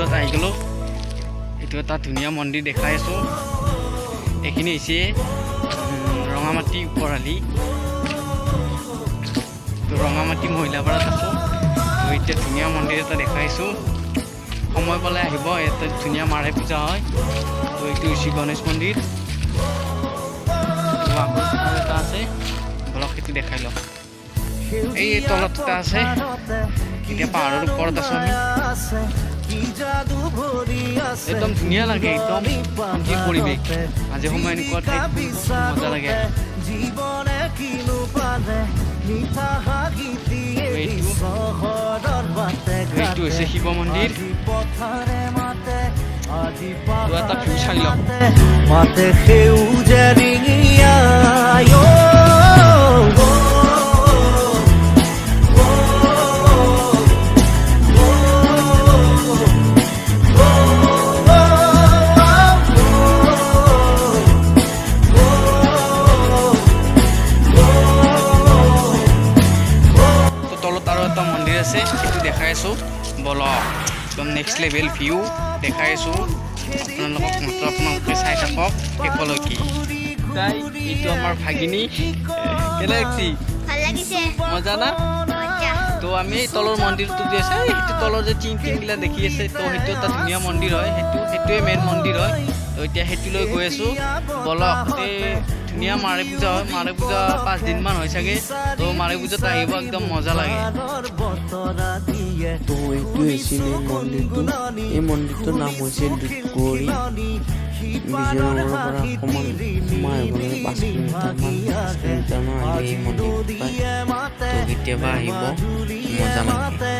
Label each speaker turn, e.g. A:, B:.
A: মন্দিৰত আহি গ'লোঁ। এইটো এটা ধুনীয়া মন্দিৰ দেখাই আছোঁ। এইখিনি হৈছে ৰঙামাটি ওপৰআলি। তো ৰঙামাটি মহিলাপাৰাত আছোঁ। তো এতিয়া ধুনীয়া মন্দিৰ এটা দেখাইছোঁ। সময় পালে আহিব, ইয়াতে ধুনীয়া মাৰে পূজা হয়। তো এইটো হৈছে গণেশ মন্দিৰ। তো আকৌ আৰু এটা আছে, বলক সেইটো দেখাই লওঁ। এই তলত এটা আছে। এতিয়া পাহাৰৰ ওপৰত আছোঁ আমি। একদম ধুনীয়া লাগে, একদম শান্তিৰ পৰিৱেশ। মাজে সময়ে এনেকুৱা ঠাইত মজা লাগে।
B: জীৱনে কিনো পালে মিঠা হাঁহিটিয়ে চহৰৰ বাটে
A: এইটো হৈছে শিৱ মন্দিৰ।
B: পথাৰে মাতে আজি
A: তো এটা ভিউ চাই লওক।
B: মাতে সেউজে ৰিঙিয়াই অ, অ, অ, অ, অ, অ, অ।
A: তো তলত আৰু এটা মন্দিৰ আছে, সেইটো দেখাই আছোঁ, বলক। একদম নেক্সট লেভেল ভিউ দেখাই আছোঁ আপোনালোকক। মাত্ৰ আপোনালোকে চাই থাকক শেষলৈকে। তাই এইটো আমাৰ ভাগিনী। কেনে লাগছি?
C: ভাল লাগিছে।
A: মজা না?
C: মজা।
A: তো আমি তলৰ মন্দিৰটো যে আছে, সেইটো তলৰ যে টিং টিংগিলা দেখি আছে, তো সেইটো এটা ধুনীয়া মন্দিৰ হয়। সেইটোৱে মেইন মন্দিৰ হয়। তো এতিয়া সেইটোলৈ গৈ আছোঁ, বলক। এই ধুনীয়া মাৰে পূজা হয়। মাৰে পূজা 5 দিনমান হয় চাগে। তো মাৰে পূজাত আহিব, একদম মজা লাগে।
D: তো এইটো হৈছে মেইন মন্দিৰটো। এই মন্দিৰটোৰ নাম হৈছে দুধকুঁৱৰী। বিজয়নগৰৰ পৰা অকণমান সোমাই আহিব লাগে 5 কিলোমিটাৰমান। 5 কিলোমিটাৰমান আহিলে এই মন্দিৰটো পায়। তো কেতিয়াবা আহিব, মজা লাগে।